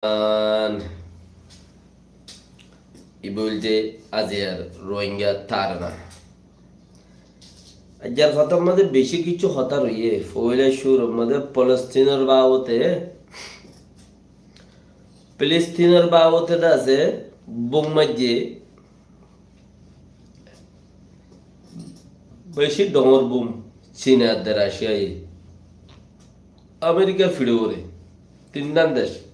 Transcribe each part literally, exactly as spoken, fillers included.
An, ibá óilde aziyar Rohingya tarana. Aziyar hotár mazé beci kessú hotá roiyé. Foóila cúrur mazé Falestinor babote, Falestinor babote de asé, bum maijjé, beci dóñr bum, Cina de Raciyaye, Amerikar fiçóre, tin dán dec.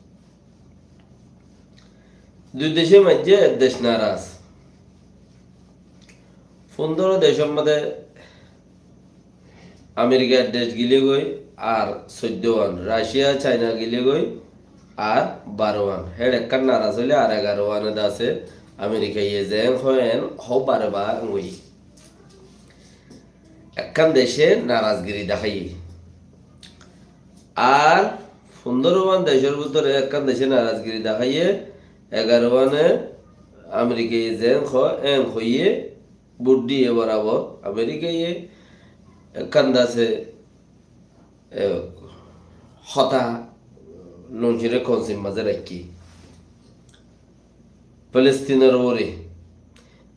Dui dece maijjé ek dec naraz. Fundóro decor mazé Amerika ek dec gilé goi, ar soiddó an, Raciya, Cina gilé goi, ar baró an. Héçe ekkán naraz óile ar egaró an de asé, Amerikaye zeén hoó eén hoó baré ba goi. Ekkán dece narazgiri deháiye. Ar fundóro an decor bútore ekkán dece narazgiri deháiye, egaró ane Amerikaye zeén hoó eén hoiyé, bút diyé borabor. Amerikaye ekkán de asé, e, hotá luncire konsir mazé raikké. Falestinor uore.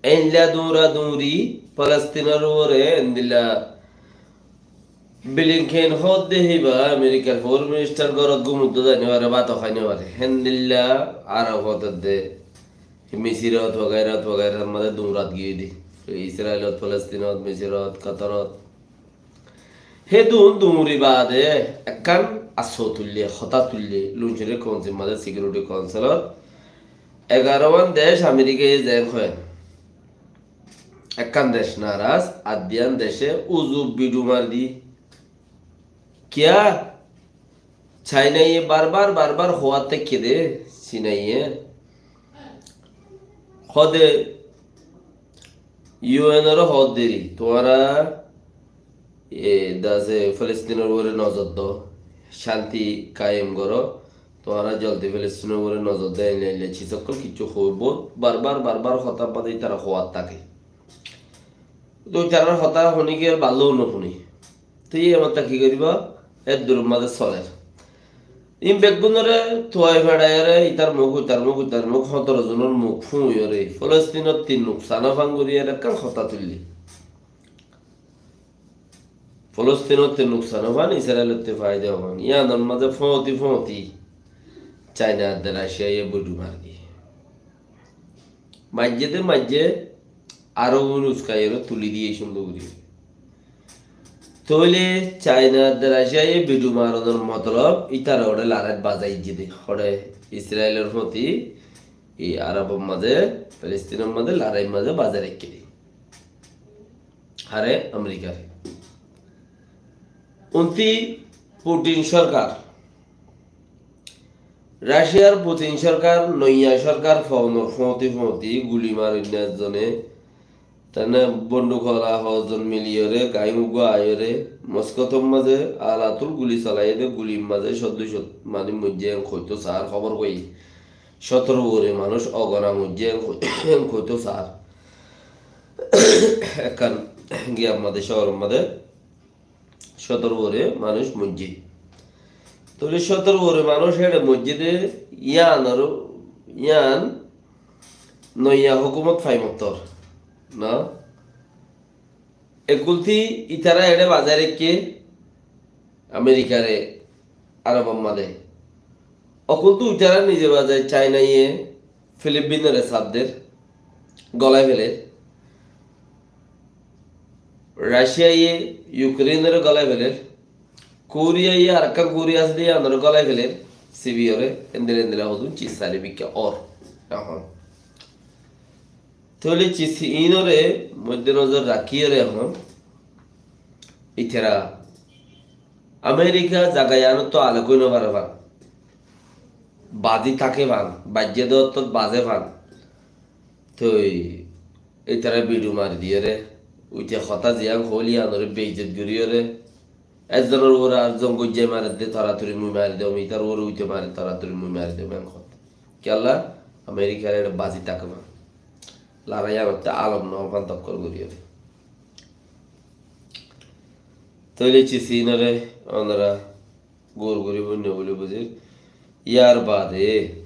Endilla duñra duñri Falestinor uore, endilla Blinken hoódde híba Amerikar foreign minister górot gúmot dó zai no fare, bát ó hái no fare. Héndilla Arab hoódde, Misirot wagaira wagaira mazé duñrat giyé de. Israelot, Falestinot, Misirot, Katarot. Hédun duñri baade ekkán asó tuille, hotá tuille, luncire konsir mazé Security Councilot egaró an dec Amerikaye zeén hoó eén. Ekkán dec naraz, ar diyan dece uzu bidu mari di. Kiyá? Cinaye barbar, barbar hoóat táikke de, Cinaye. Hoóde U N ore hoódde ri, tuáñra, e, de asé Falestinor uore nozor do, cánti kayem goró, tuáñra zoldi Falestinor uore nozor do, eilla eilla ciz ókkol kessú hoói, bout barbar, barbar hotá mazé ítara hoóat táke. Toi ítarar hotá fúni ki ar bála no fúni. Toi e matta ki goríba? Eddur mazé soler. Ín beggúnore tuwai feçaiyóre, ítar muk, ítar muk, ítar muk, hótoro zonor muk fúñiyóre, Falestinot tin nuksan ó fán goríyóre ekkán hotá tuille. Falestinot tin nuksan ó fán, Israelot tin faida ó fán. Yíanor mazé fóñti fóñti Cina de Raciyaye bidu mari diyé. Maijjé de maijjé, aró uin uskaiyóre tuli diyé cúndor gorí. Tóile Cina de Raciyaye bidu maronor motolob ítara óre larait bazai diyé de. Óre Israelor fóti, e Arabor mazé, Falestinor mazé, larait mazé bazai raikké de. Hare? Amerikare. Unti Putin sorkar, Raciyar Putin sorkar, noiya sorkar foonor fóti fóti guli marinne ezzone, tene bonduk ola hozzon miliyore, gaim uggua aiyore, Moskót mazé alatul guli solaiyede, gulir mazé cót dui cót manúic moijjé en hoito saár, hóbor fai. Cótoro uore manúic ogona moijjé en hoi-, en hoito saár. Ekkán giyar mazé, cóoror mazé cótoro uore manúic moijjé. Tóile cótoro uore manúic héçe moijjé de, yían aró, yían noiya hókumot faimottor, no? Ekkulti ítara eçe bazai raikké Amerikare, Arabor mazé. Okkultu ítara nize bazai, Cainaye Filipinore saf der, golai feler. Raciyaye Yukrenore golai feler. Koriyaye, arekkán Koriya asé de, yíanore golai feler, sibiyore, endilla endilla hodún ciz saile bikká ór. Ehón. Tóile ciz iínore moidde nozor rakíyore ehón ítara Amerika zaga yíanottú alok ói no fare fán. Bazi táke fán, baijjé de ottót bazé fán. Toi ítara bidu mari diyore, uite hotá ziyán hoóil yíanore beizzot goríyore, ezzonor uore arezzon goijjai maredde, toratori mui mari diyum, ítar uore uite mare, toratori mui mari diyum, en hotá. Kiyólla? Amerikar eçe bazi táke fán. Larai yíanottú alok no fán dokkol goríyore. Tóile ciz iínore onora gour gorí fúinno buli buzir. Yar bade